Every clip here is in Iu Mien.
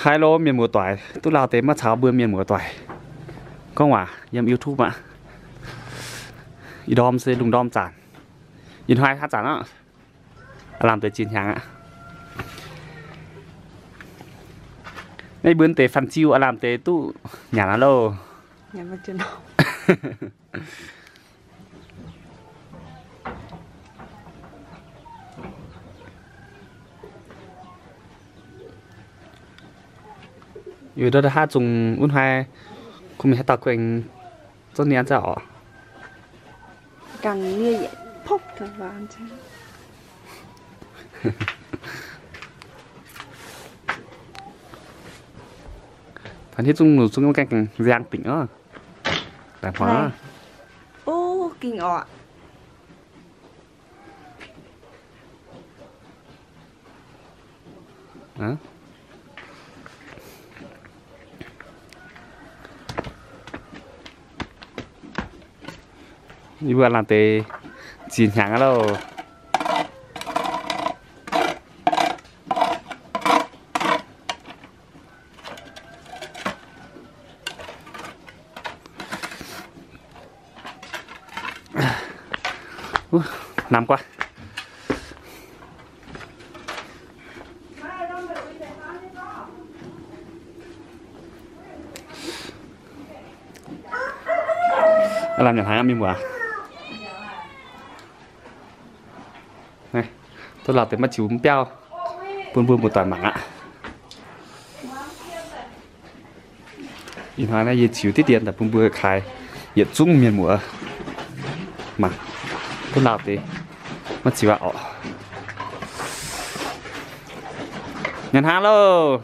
Hello mienh muoz-doic, duqv lauh deix maiv caux mbuo mienh muoz-doic gorngv waac yiem YouTube aqv. Ih ndorm se lungh ndorm zanc, ih hnoi haaix zanc aqv? Aav lamh deix ziex hnyangx aqv. Naaiv mbuo deix fanh ziu aav lamh deix duqv nyanc aqv loh. Yie ndortv haav zungh wuov hnoi, kungx mingh haaix dauh kuh aengx zorqv nienv zaqv oc. Taux hiuv zungv lungh zungv gaengh nziang dingc oc. Laengz hmuangx. Ging oc. Yie mbuo laanh deix ziex hnyangx aqv loh. Namx guaax. Lamh nyanc hnaangx mingh muoz. Duqv lauh deix maiv ziux mv biauv, bun mbuo muoz-doic mangc aqv. Ih hnoi naaiv yie ziux diqv dien daaih bun mbuo kaaix yietc zungv mienh muoz mangc. Duqv lauh deix maiv ziux aqv orqc. Nyanc hnaangx loh.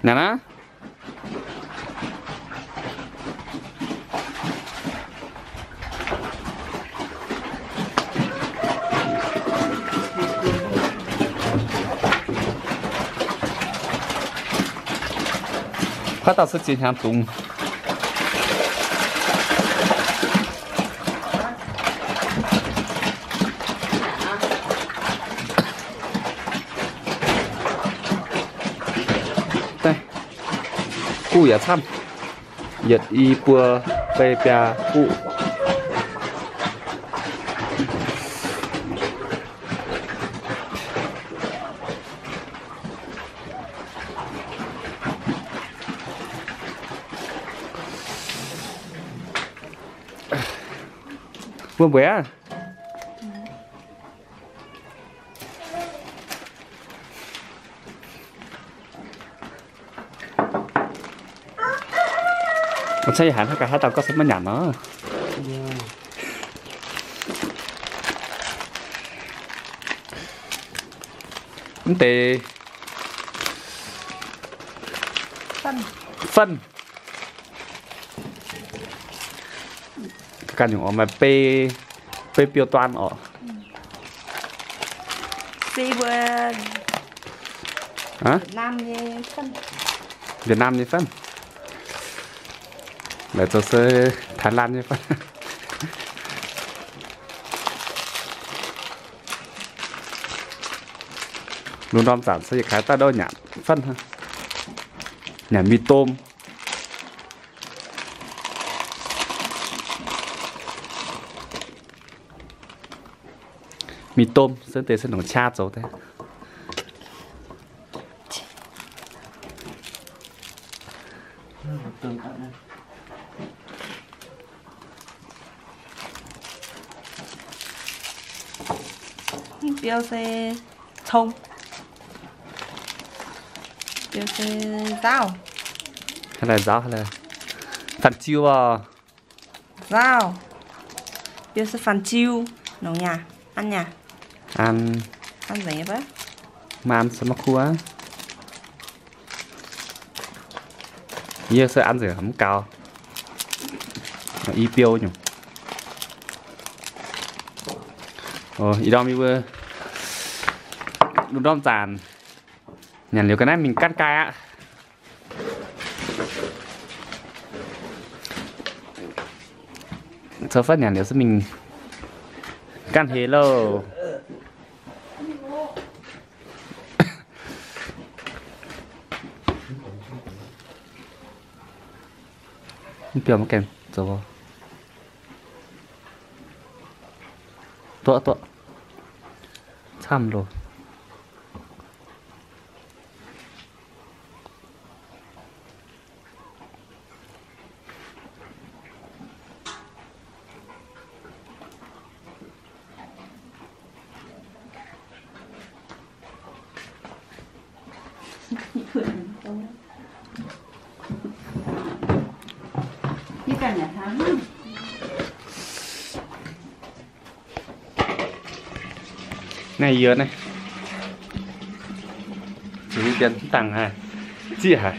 Nyanc aqv. Kuaaiv dauh se ziex hnyangx dungz. Guv yaac camv. Yietc i buo bei biaa guv. Mbuo mbueiz aqv. Ih zanc yie haiz hnangv gaax haaix dauh gorngv se maiv nyanc nor. Mv deix fanh. Ganh nyungc oix maaih bei, bei biou duan orqc. Se mbuo Việt Nam nyei fanh. Laaix zoux se Thái Lan nyei fanh. Lungh ndorm zanc se yietc kaaix daaih ndouv nyanc fanh, nyanc mì tôm. Mì tôm se deix se nongc qaqv zoux daaih. Biou se cong. Biou se nzaauv. Haaix laih nzaauv haaix laih? Fanh ziu oc. Nzaauv. Biou se fanh ziu. Nongc yaac an yaac an. An nzengc baav. Maiv an se maiv kuv aqv. Yie se an nzengc mv gaux. I biou nyungc. Ih ndorm yie mbuo lungh ndorm zanc nyanc liuz ga'naaiv mingh gaanv gai aqv. Cou fatv nyanc liuz se mingh gaanv heix loh. Mv biauv maiv gaengh zoux. Duqv, duqv. Camv loh. Naaiv yie naaiv, ziux dien dangh haic, zieqv haic.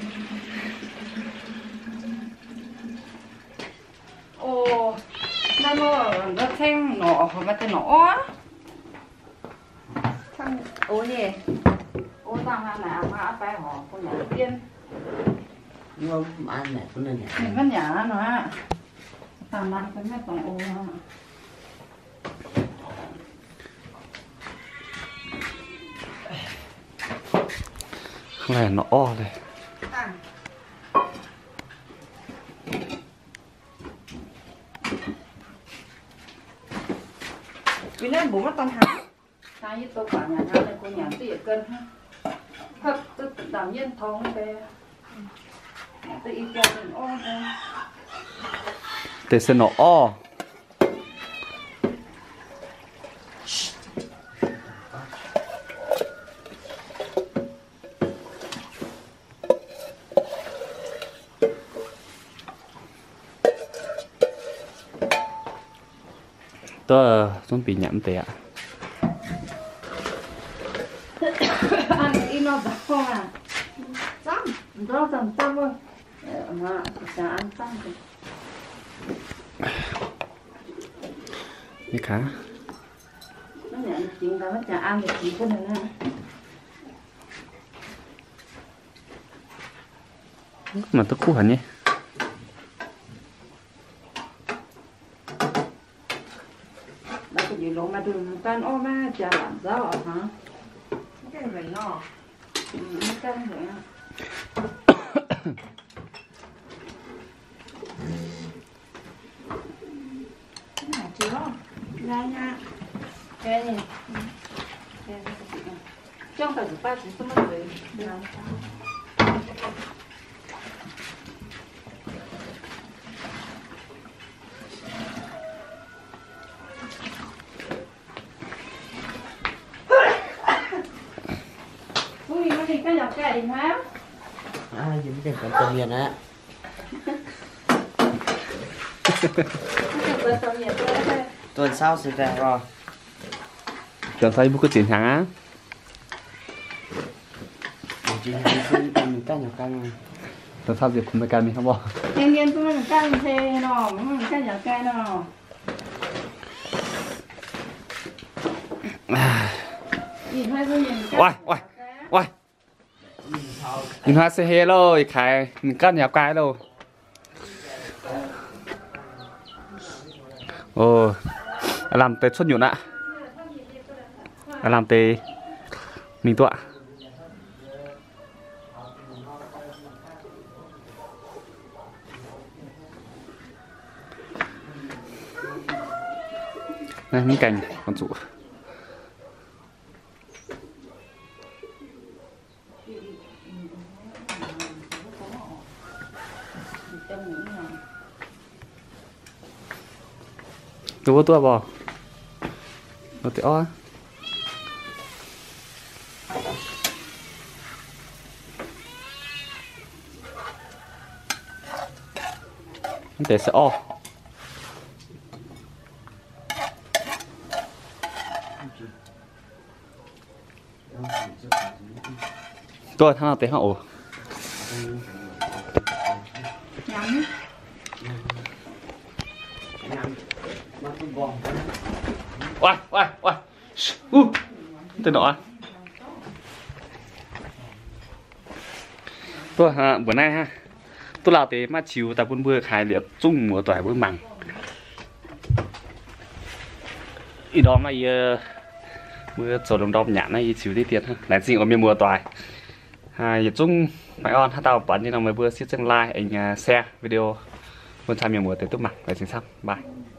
O, naaiv nor, nor ceng nor, maiv deix nor orv. O, nyei. O, dangh naaiv naaic aqv, maa aqv, fai horc bun naaic dien. Maiv nyanc nor aqv. Dangh naaiv fai maiv dongh o. Hnangv naaiv nor orv le. Yie naaiv mbuox maiv daan hnaangx. Daaih yie douz baac nyanc hnaangx, ninh kungx nyanc duqv yietc gen hnangv. Hopv duqv ndaamv-yienv torngv deix. Deix se nor orv. Duqv zungv bieqc nyanc mv deix aqv. Ni kaax. Mangc duqv kuv haic nyei. Yie mv gaengh buonc domh mienh aqv. Duonh saauv se daaih oc. Duonh saauv yie mbuo kuv ziec hnyangx aqv. Duonh saauv ziec kuv maiv gan mingh hnangv mbuo. Oix, oix, oix. Ih hnoi se heh loh, ih kaaix mingh ganh yaac gai loh. Lamh deix cuotv nyutc aqv. Lamh deix mingh duqv. Naaiv mv gaengh zuqc. Duqv wuov duqv mbuo. Wuov deix orv. Mv deix se orv. Duqv hnangv nor deix hnangv oc. Oix, oix, oix. Deix nor. Duqv mbuox naaiv hnangv. Duqv lauh deix maiv ziux daaih bun mbuo kaaix liepc zungv muoz-doic mbuo mangc. Ih ndorm naaiv yie mbuo zoux longx ndorm nyanc naaiv yie ziux diqv dien hnangv. Laengz zingh oc mienh muoz-doic. Yietc zungv maaih orn haaix dauh buatc nyei nor meih mbuo siev zengv like aengx share video. Bun camv mienh muoz deix duqv mangc, laengz zingh camv, bye.